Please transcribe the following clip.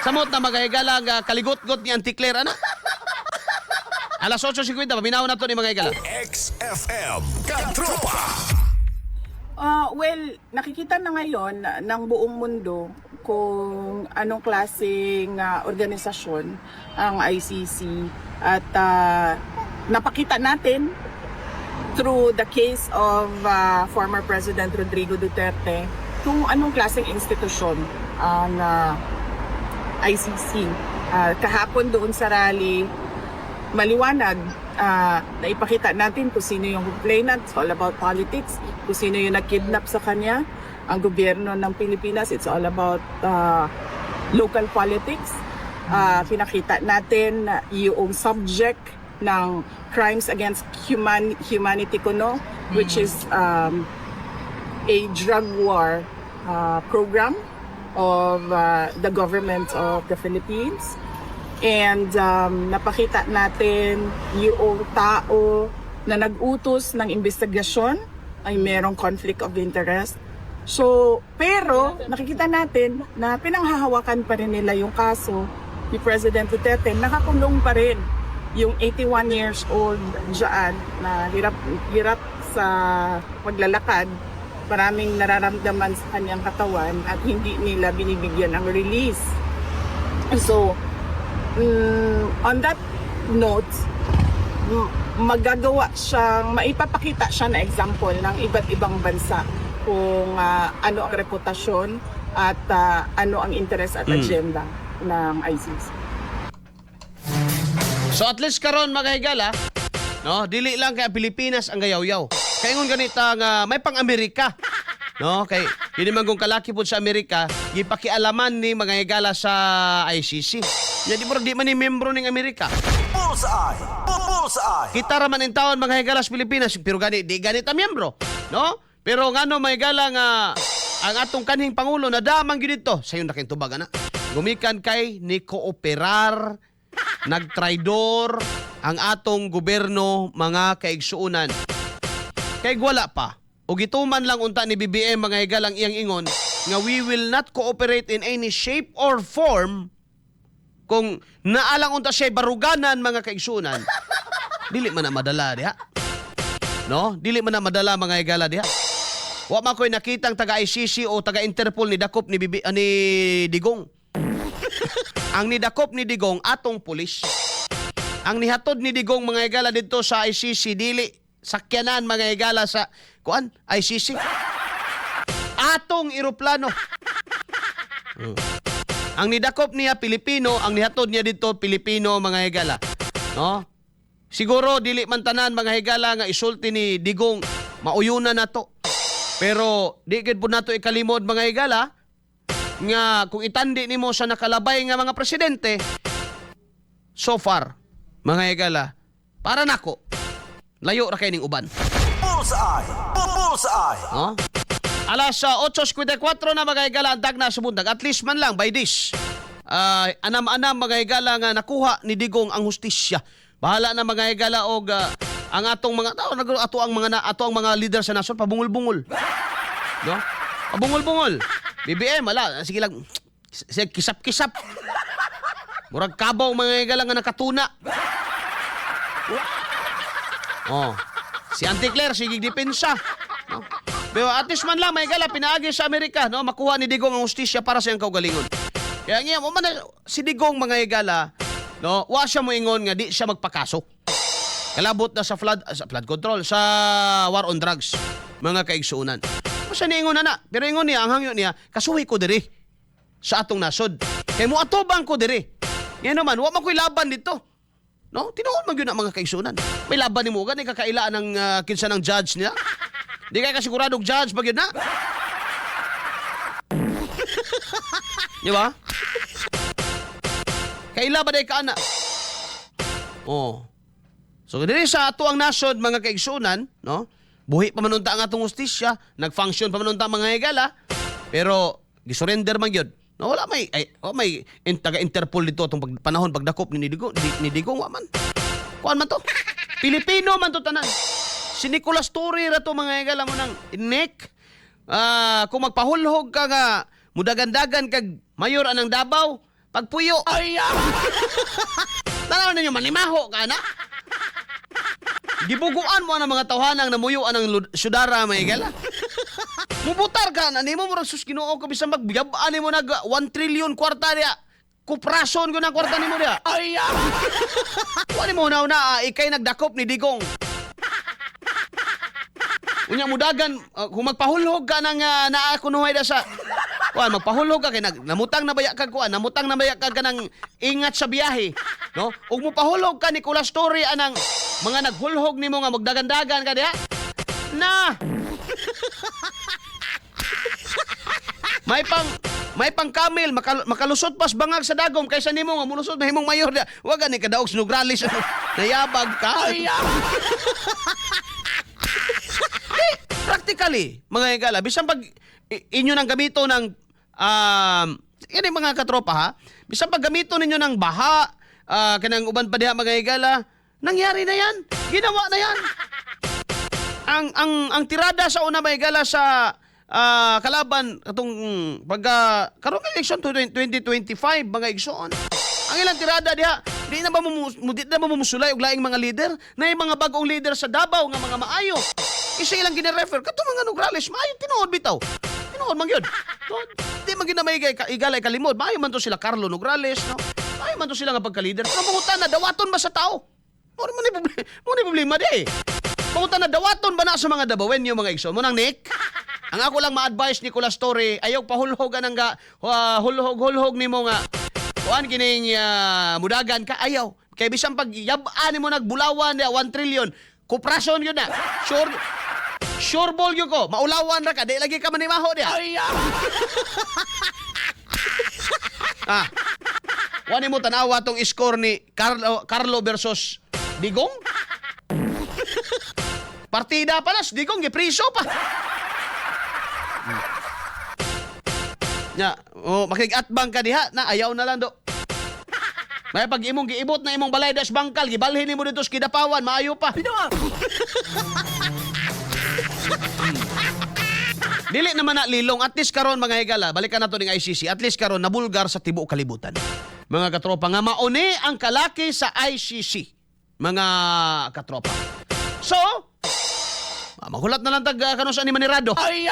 Samot na mga higala nga kaligot-got ni Auntie Claire ana. Alas 8:50, paminaw na to ni mga higala. XFM Katropa. Well, nakikita na ngayon ng buong mundo kung anong klaseng organisasyon ang ICC at napakita natin through the case of former President Rodrigo Duterte kung anong klaseng institusyon ang ICC. Kahapon doon sa rally, maliwanag na ipakita natin kung sino yung complainant. It's all about politics. Kung sino yung nagkidnap sa kanya. Ang gobyerno ng Pilipinas, it's all about local politics. Pinakita natin yung subject ng crimes against humanity kuno, which is a drug war program of the government of the Philippines. And napakita natin yung tao na nag-utos ng investigasyon ay merong conflict of interest. So, pero nakikita natin na pinanghahawakan pa rin nila yung kaso ni President Duterte. Nakakulong pa rin yung 81 years old dyan na hirap, hirap sa paglalakad. Maraming nararamdaman sa kanyang katawan at hindi nila binibigyan ng release. So, on that note, magagawa siyang, maipapakita siya na example ng iba't ibang bansa kung ano ang reputasyon at ano ang interest at agenda ng ICC. So at least karon, mga higala, no, dili lang kay Pilipinas ang gayawyaw. Kay ingon ganita nga may pang-Amerika. No, kay yun man kung kalaki pod sa Amerika, gipakialaman ni mga higala sa ICC. Ya di mo di man ni membro ning Amerika. Bullseye! Bullseye! Kita ra man in taon, mga higala, sa Pilipinas, pero gani di ganita miyembro, no? Pero ngano mga higala nga ang atong kanhing pangulo na damang gyud dito, sayon na kay tubag ana. Gumikan kay ni kooperar, nagtraidor ang atong gobyerno, mga kaigsuonan. Kay wala pa. O gituman lang unta ni BBM, mga higala, ang iyang ingon nga we will not cooperate in any shape or form, kung naalang unta siya baruganan, mga kaigsuonan, dili man na madala diha. No? Dili man na madala, mga higala, diha. Wa man ko'y nakitang taga ICC o taga Interpol ni dakop ni Bibi, ni Digong. Ang nidakop ni Digong, atong pulis. Ang nihatod ni Digong, mga higala, didto sa ICC, dili sakyanan, mga higala, sa kuan ICC. Atong eroplano. Ang nidakop niya Pilipino, ang nihatod niya dito Pilipino, mga higala. No? Siguro dili man tanan, mga higala, nga isulti ni Digong mauyuna na to. Pero di gid po nato ikalimod, mga higala, nga kung itandi nimo sa nakalabay nga mga presidente so far, mga higala, para nako layo ra kay ning uban. Bullseye! Bullseye! No? Alas 8:54 na, mga higala, ang dagna sa buntag. At least man lang by this. Anam-anam, mga higala, nga nakuha ni Digong ang hustisya. Bahala na, mga higala, og ang atong mga tao, ato ang mga na, ato ang mga leader sa nasyon pabungol-bungol. No? Pabungol-bungol. BBM wala, sige lang. Sige, kisap-kisap. Murag kabaw, mga higala, nga nakatuna. Oh. Si Auntie Claire sige depensa. No? Pero at least man lang, may gala pinaagi sa Amerika, no, makuha ni Digong ang hustisya para sa iyang kaugalingon. Kaya nga mo man si Digong, mga higala, no, wa siya moingon nga di siya magpakaso. Kalabot na sa flood control, sa war on drugs, mga kaigsuonan. Wa siya niingon na na, pero ingon niya, ang hangyo niya, kasuhi ko diri sa atong nasod. Kay mo atubang ko diri. Ngayon naman, wa man ko'y laban dito. No? Tinuod man gyud na, mga kaigsuonan. May laban nimo gani kakailaan ng kinsa ng judge niya. Di kay kasiguradong judge ba gyud na? Di ba? Kaila ba day ka ana? Oh. So diri sa ato ang nasod, mga kaigsuonan, no? Buhi pa man unta ang atong hustisya, nag-function pa man unta mga higala, pero gisurrender man gyud. No, wala may ay, oh, may taga Interpol dito atong panahon pagdakop ni Digong, ni Digong wa man. Kuan man to. Pilipino man to tanan. Si Nicolas Torre ra to, mga higala, mo nang Nick. Kung magpahulhog ka nga mudagandagan kag mayor anang Davao, Pagpuyo. Ay! Tanaw ninyo, manimaho ka na. Gibuguan mo ang mga tawhanang namuyo anang syudara, may gala. Mubutar ka na nimo, murag sus, Ginoo ko, bisan magbiyab-an nimo nag 1 trillion kwarta diya. Kuprason ko ng kwarta nimo diya. Ay! Wa nimo na una ikay nagdakop ni Digong. Unya mudagan kung magpahulhog ka ng naa kunuhay da sa kuan, magpahulhog ka kay namutang na baya kag kuan, namutang na baya kag kanang ingat sa biyahe, no? Ug mopahulhog ka Nicolas Torre anang mga naghulhog nimo nga magdagandagan ka diha na may pang camel makalusot pas bangag sa dagom kaysa nimo nga mulusot mahimong mayor diha. Wa gani kadaog sa Nograles, nayabag ka. Practically, mga higala, bisan pag inyo nang gamito ng yan yung mga katropa ha, bisan pag gamito ninyo ng baha, kanang uban pa diha, mga higala, nangyari na yan, ginawa na yan. Ang tirada sa una, mga higala, sa kalaban katong pagka karon kay election 2025, mga igsoon. Ang ilang tirada diha, di na ba mumusulay og laing mga leader na yung mga bagong leader sa Davao nga mga maayo. Isa ilang gina-refer katong mga Nograles, maayo tinuod bitaw. Tinuod man gyud. No, di man gyud na may igalay kalimod. Maayo man to sila Carlo Nograles, no? Maayo man to sila nga pagka-leader. Pero mangutan na dawaton ba sa tao? Mo ni problema di eh. Pangutan na dawaton ba na sa mga Dabawenyo, mga igsoon? Mo nang Nick, ang ako lang ma-advise Nicolas Torre, ayaw pahulhog anang ga, hulhog-hulhog nimo nga kuan kining mudagan ka, ayaw. Kay bisan pag yab-an nimo nagbulawan diya 1 trillion, kuprason yun na. Sure sure ball yun ko. Maulawan ra ka, di lagi ka manimaho diya. Ah. Wani mo tanawa tong score ni Carlo versus Digong? Partida pala, si Digong gipriso pa. Nya, oh, makig-atbang ka diha na ayaw na lang do. May pag imong giibot na imong balay das bangkal, gibalhin nimo dito sa Kidapawan, maayo pa. Dili naman na lilong, at least karon, mga higala, balikan nato ning ICC. At least karon nabulgar sa tibuok kalibutan. Mga katropa nga mauni ang kalaki sa ICC. Mga katropa. So, magulat na lang tag kano sa ni Manirado. Ay!